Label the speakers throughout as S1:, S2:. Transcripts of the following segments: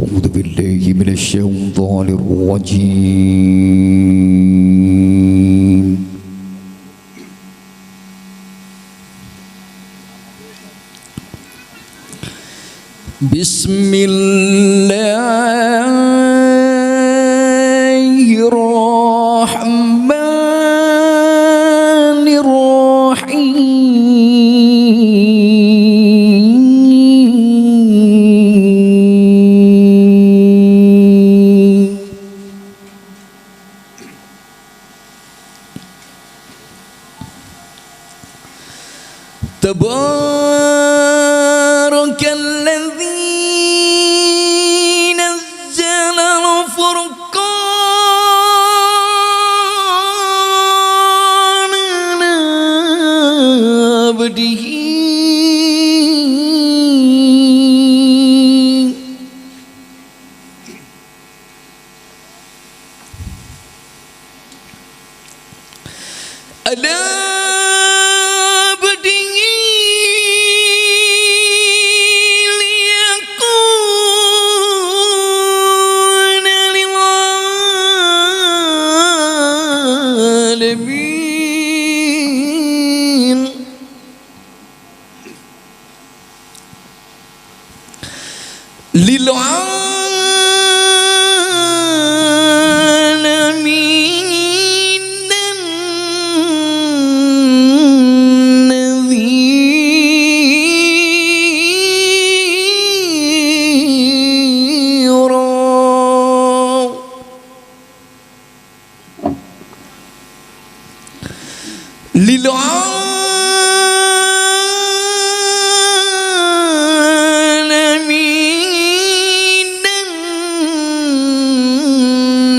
S1: أعوذ بالله من الشيطان الرجيم. بسم الله الرحمن الرحيم. تبارك الذي نزل الفرقان على عبده على عبده ليكون للعالمين للعالمين نذيرا. للعالمين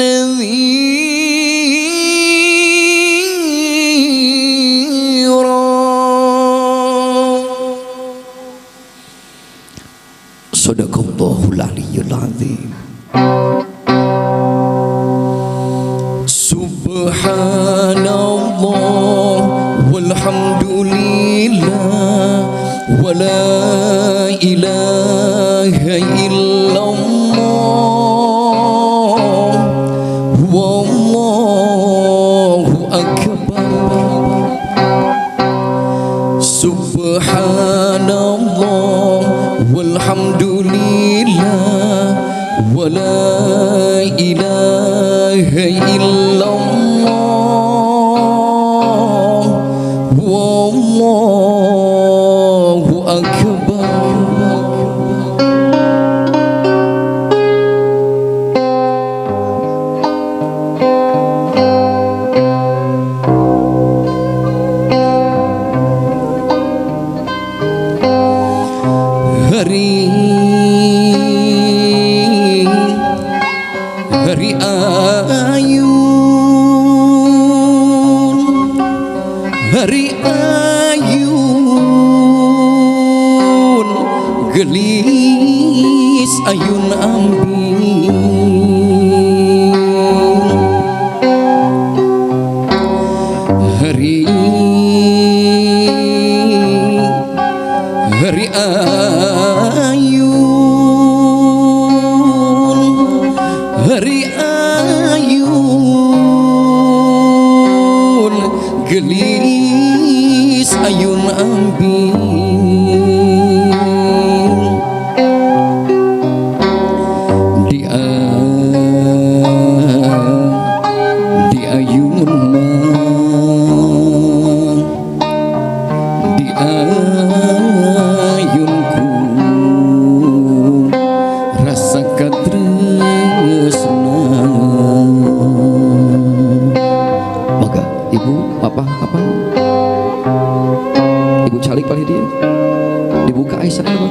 S1: نذيرا. Sadaqallahul Aliyyul Azim. Subhanallah walhamdulillah wala ilaha illallah wallahu akbar. Subhanallah walhamdulillah wala ilaha illallah wallahu akbar. Hari hari ayun, hari ayun, gelis ayun ambil. Hari hari ayun, hari ayun, gelis ayun ambil. Di ayun mah, di ayunku rasa katresna. Maka ibu apa kapan ibu calik paling dia dibuka Aisyah apa?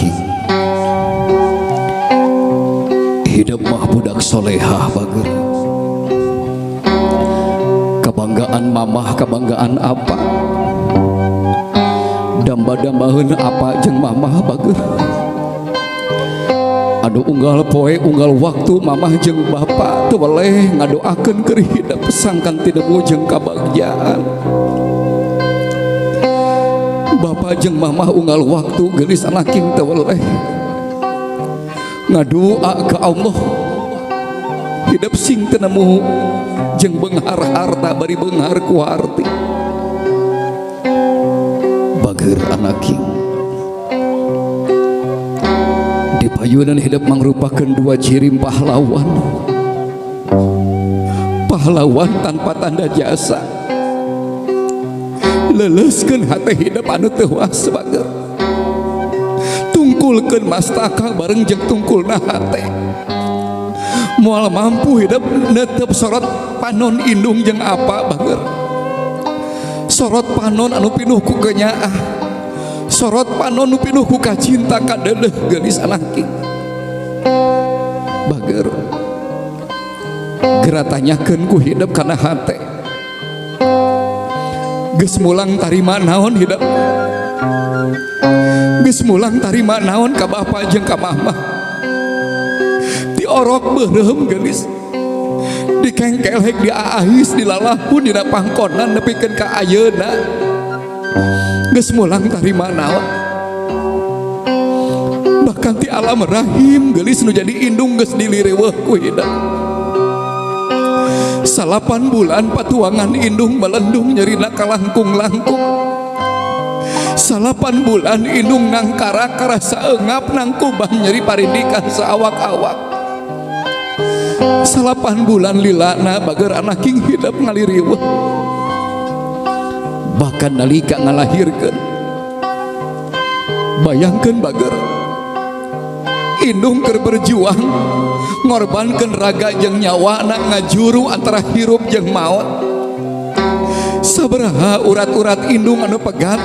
S1: anaking, hidup mah budak solehah bager. Kebanggaan mamah, kebanggaan apa, damba-dambaheun apa jeung mamah bager. Aduh unggal poe unggal waktu mamah jeung bapak teu weleh ngadoakeun keur hidup sangkan tinemu jeung kabagjaan. Bapak jeung mamah unggal waktu geulis anaking teu weleh ngadua ka Allah hidup sing tenemu jeung beunghar harta bari beunghar ku harti. Bager anaking, di payunan hidup mangrupakeun dua ciri pahlawan. Pahlawan tanpa tanda jasa, leleuskeun hate hidup anu teu bager, tungkulkeun mastaka bareng jeung tungkulna hate. Moal mampu hidup netep sorot panon indung jeung apa bager. Sorot panon anu pinuh ku kenyaah, sorot panon nu pinuh ku kacinta kadeudeuh geulis anaking. Bager geratanyakeun ku hidup kana hate. Geus mulang tarima naon hidup, geus mulang tarima naon ka bapa jeung ka mamah. Diorok beureum geulis, dikengkelek, diaahis, dilalahun dina pangkonan nepikeun ka ayeuna. Geus mulang tarima naon, bahkan ti alam rahim geulis nu jadi indung geus dilireweuh ku hidup. 8 bulan patuangan indung melendung nyerina kalangkung-langkung. 8 bulan indung nangkara karasa eungap nangkubang nyeri parindikan saawak-awak. 8 bulan lilana bager anaking hidup ngaliriweuh. Bahkan nalika ngalahirkeun, bayangkeun bager, indung keur berjuang ngorbankeun raga jeung nyawana ngajuru antara hirup jeung maot. Sabaraha urat-urat indung anu pegat,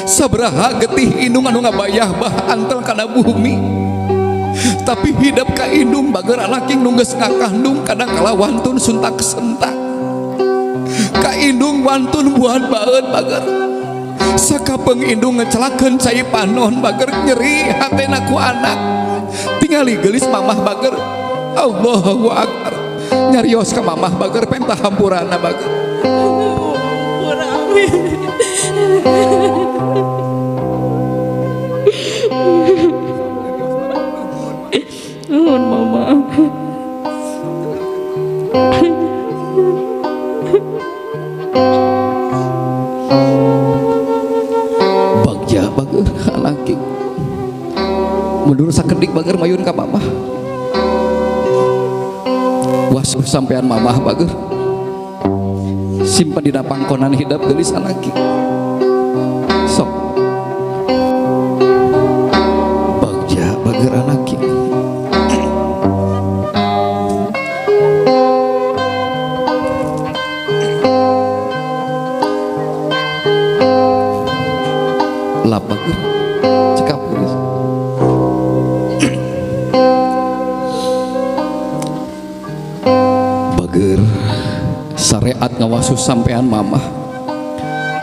S1: sabaraha getih indung anu ngabayah bah antel kana bumi. Tapi hidup ka indung bager anaking nu geus ngakandung kadang kala wantun suntak sentak. Ka indung wantun buat baeud bager. Sakapeung indung ngecelakeun cai panon bager, nyeri hatena ku anak. Tingali geulis mamah bager, Allahu Akbar. Nyarios ka mamah bager, penta hampurana bager.
S2: Hampura abi. Nuhun mama.
S1: Bagja bager anaking, mundur sakedik bager mayun ka mamah. Wasuh sampean mamah bager, simpan dina pangkonan hidup geulis anaking. Sok bagja bager anaking. Lap bager, cekap geulis. Bager syariat ngawasu sampean mamah.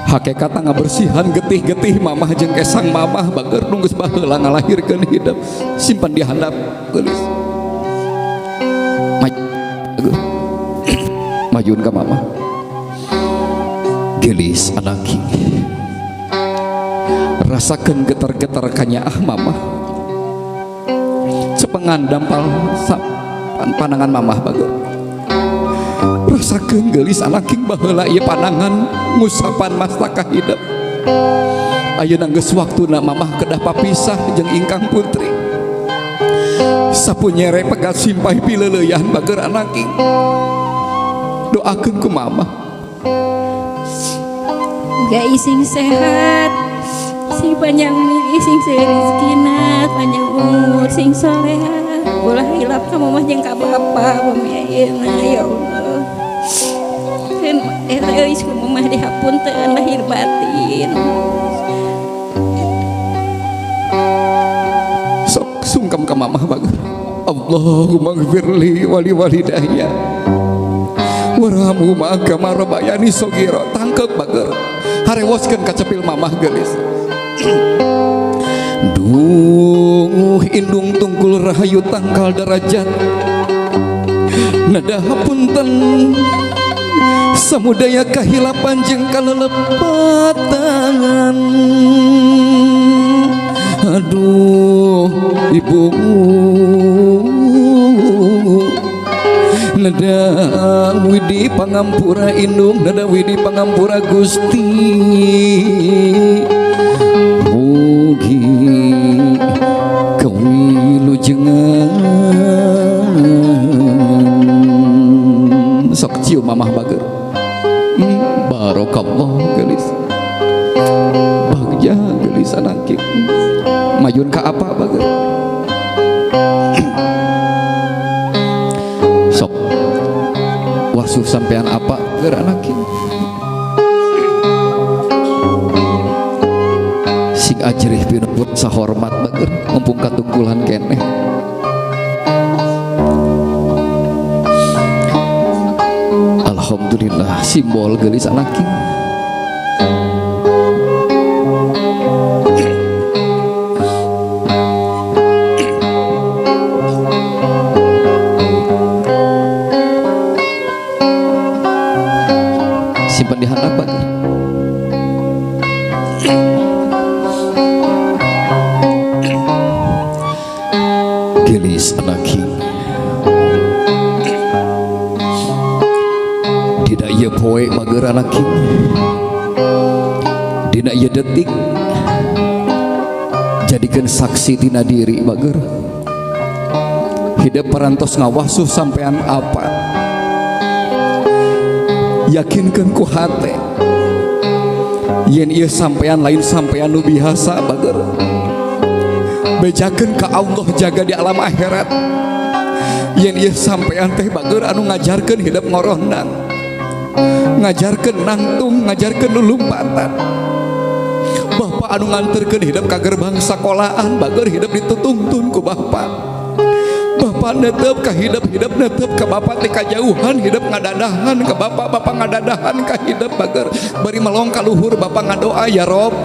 S1: Hakikatna ngabersihan getih-getih mamah jeung kesang mamah bager nu geus baheula ngalahirkeun hidup. Simpan di handap geulis. Majun ka mamah. Geulis anaking, rasakeun getar-getar kanyaah mamah. Cepengan dampal panangan mamah bager. Rasakeun geulis anaking baheula ieu panangan ngusapan mastaka hidup. Ayeuna geus waktuna mamah kedah papisah jeung ingkang putri. Sapu nyere pegat simpah pileuleuyan bager anaking. Doakeun ku mamah.
S2: Gak ising sehat, sing panjang milih, sing rezekina, panjang umur, sing soleha. Ulah hilap ka mamah jeung ka bapa bumi ayeuna ya Allah. Keun eta euy ku mamah dihapunten lahir batin.
S1: mamah bager. Allahumma gfirli wali walidayya warhamhuma kama rabbayani shaghira. Tangkep bager, harewoskeun ka cepil mamah geulis. Duh indung tungkul rahayu tangkal derajat, nada hapunten samudaya kahilapan jeung kalelepatan. Aduh ibu, nada widi pangampura indung, nada widi pangampura Gusti. Mugi kawilujengan. Sok cium mamah bager. Barokallah geulis, bagja geulis anak. Mayun ka apa bager? Sok wasuh sampean apa ger anak. Sing ajrih pinuhun sahormat bager, mumpung katungkulan keneh. Alhamdulillah simbol geulis anak. Simpan di handap bager. Geulis anak dina ieu poe bager anak, dina ieu detik jadikeun saksi tina diri bager. Hidup parantos ngawasuh sampean apa, yakinkeun ku hate yen ieu sampean lain sampean nu biasa bager. Bejakeun ka Allah jaga di alam akhirat yen ieu sampean teh bager anu ngajarkeun hidup ngorondang, ngajarkeun nangtung, ngajarkeun lulumpatan. Bapak anu nganterkeun hidup ka gerbang sakolaan bager, hidup ditutungtun ku bapak. Bapak netep ka hidup, hidup netep ka bapak teh kajauhan, hidup ngadadahan ka bapak, bapak ngadadahan ka hidup bager. Bari melong ka luhur bapak ngadoa, ya Rob,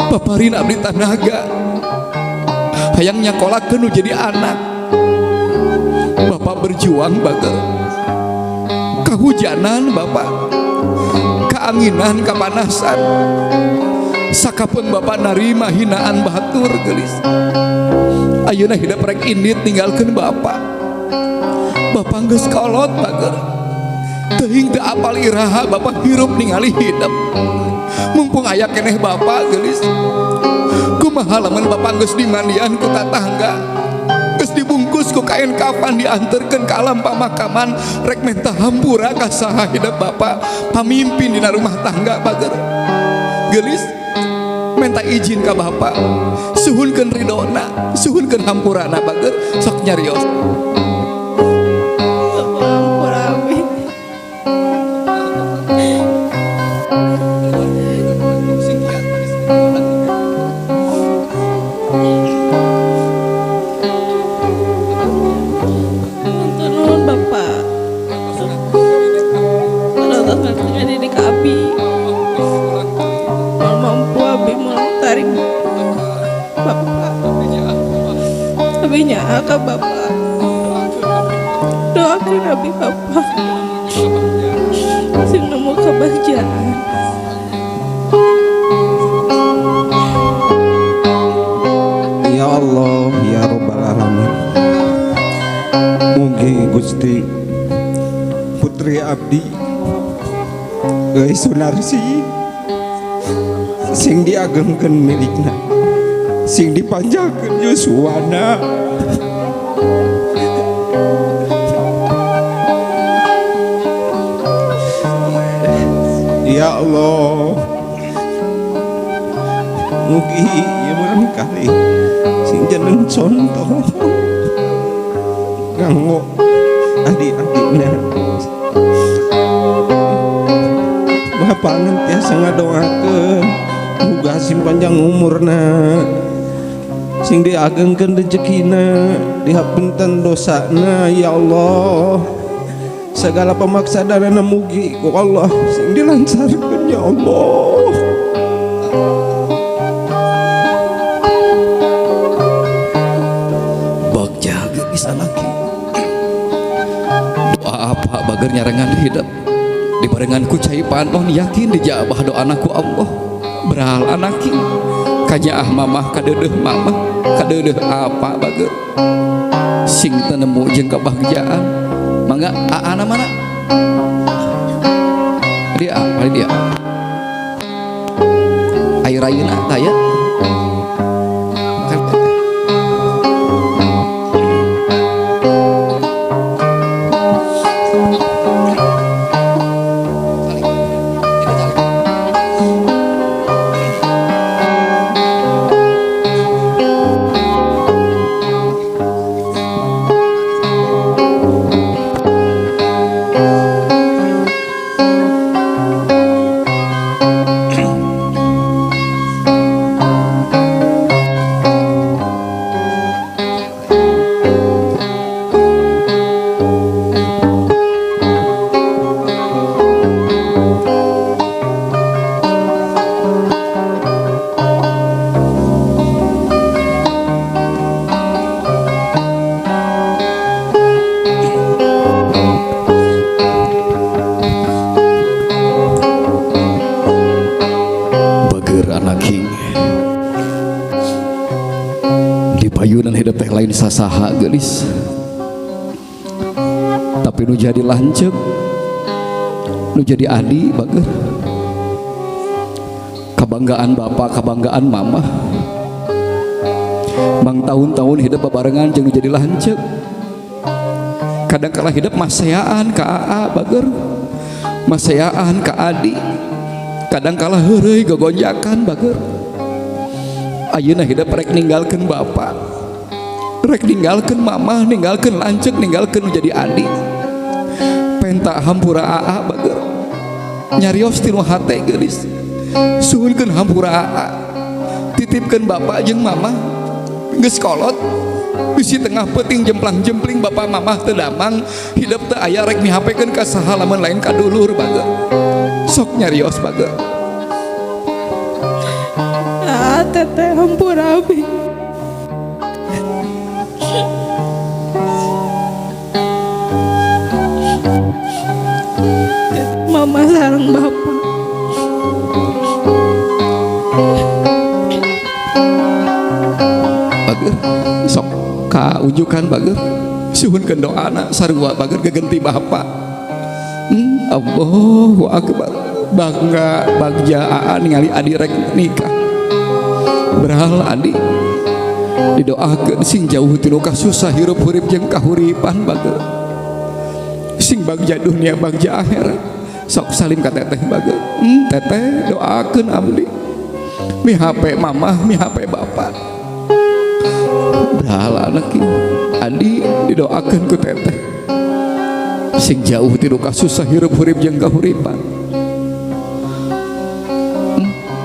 S1: paparin abdi tanaga hayang nyakolakeun nu jadi anak. Bapak berjuang bager, kahujanan bapak, keanginan, kepanasan. Sakapeung bapak narima hinaan batur geulis. Ayeuna hidup rek indit ninggalkeun bapak. Bapak geus kolot bager, teuing teu apal iraha bapak hirup ningali hidup. Mumpung aya keneh bapak geulis. Kumaha lamun bapak geus dimandian ku tatangga, geus dibungkus ku kain kafan dianterkeun ka alam pamakaman, rek menta hampura ka saha hidup bapak pamimpin dina rumah tangga bager. Geulis minta izin ka bapak, suhunkeun ridona, suhunkeun hampurana bager. Sok nyarios.
S2: Ka bapak, doakan abi bapak sing nemu kebahagiaan.
S3: Ya Allah ya Rabbal Alamin, mugi Gusti putri abdi Euy Sunarsi sing diagengkeun milikna, sing dipanjangkeun yuswana. Ya Allah, mugi ieu barangkali sing jeneng contoh kanggo adik-adikna. Bapak tiasa ngadoakeun muga sing panjang umurna, Sing diagengkeun rezekina, dihapunten dosana ya Allah. Segala pemaksadanana mugi ku Allah sing dilancarkeun ya Allah.
S1: Bagja geus anaki. Doa apa bager nyarengan hidup dibarengan ku cai panon yakin dijabah doana ku Allah. Beral anaki kanyaah mamah kadeudeuh mamah kadeudeuh apa bager sing teu nemu jeung kebahagiaan. Mangga aana mana dia apa dia air rayuna taya kan. Bager anak king di payunan hidup teh lain sasaha geulis, tapi nu jadi lanceuk nu jadi adi bager kabanggaan bapak kabanggaan mama mang tahun-tahun hidup babarengan jeung nu jadi lanceuk kadang kala hidup maseaan ka aa bager maseaan ka adi kadang kala heureuy gogonjakan bager. Ayeuna hidup rek ninggalkeun bapak rek ninggalkeun mamah ninggalkeun lanceuk ninggalkeun nu jadi adi penta hampura aa bager nyarios tinu hate geulis suhunkeun hampura aa titipkeun bapak jeung mamah geus kolot bisi tengah peuting jemplang-jempling bapak mamah teu damang hidup teu aya rek mihapekeun ka saha lamun lain ka dulur bager sok nyarios bager.
S2: Ah teteh hampura abi. Mama sareng bapak
S1: bager sok kaujukan bager suhunkeun doana sarua bager gegenti bapak. Allahu akbar bangga bagja aa ningali adi rek nikah berhal adi didoakeun sing jauh tinu kasusah hirup hurip jeung kahuripan bager sing bagja dunia bagja akhirat sok salim ka teteh bager. Teteh doakeun abdi mihape mamah mihape bapak berhal anak adi didoakeun ku teteh sing jauh tinu kasusah hirup hurip jeung kahuripan.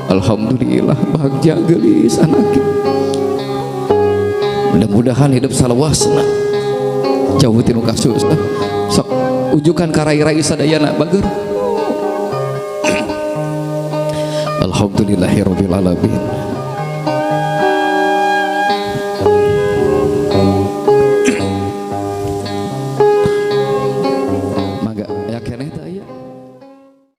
S1: Alhamdulillah bagja geulis anak mudah-mudahan hidup salawasna jauh tinu kasusah sok ujukan ka rai-rai sadayana bager. Alhamdulillahirabbil alamin.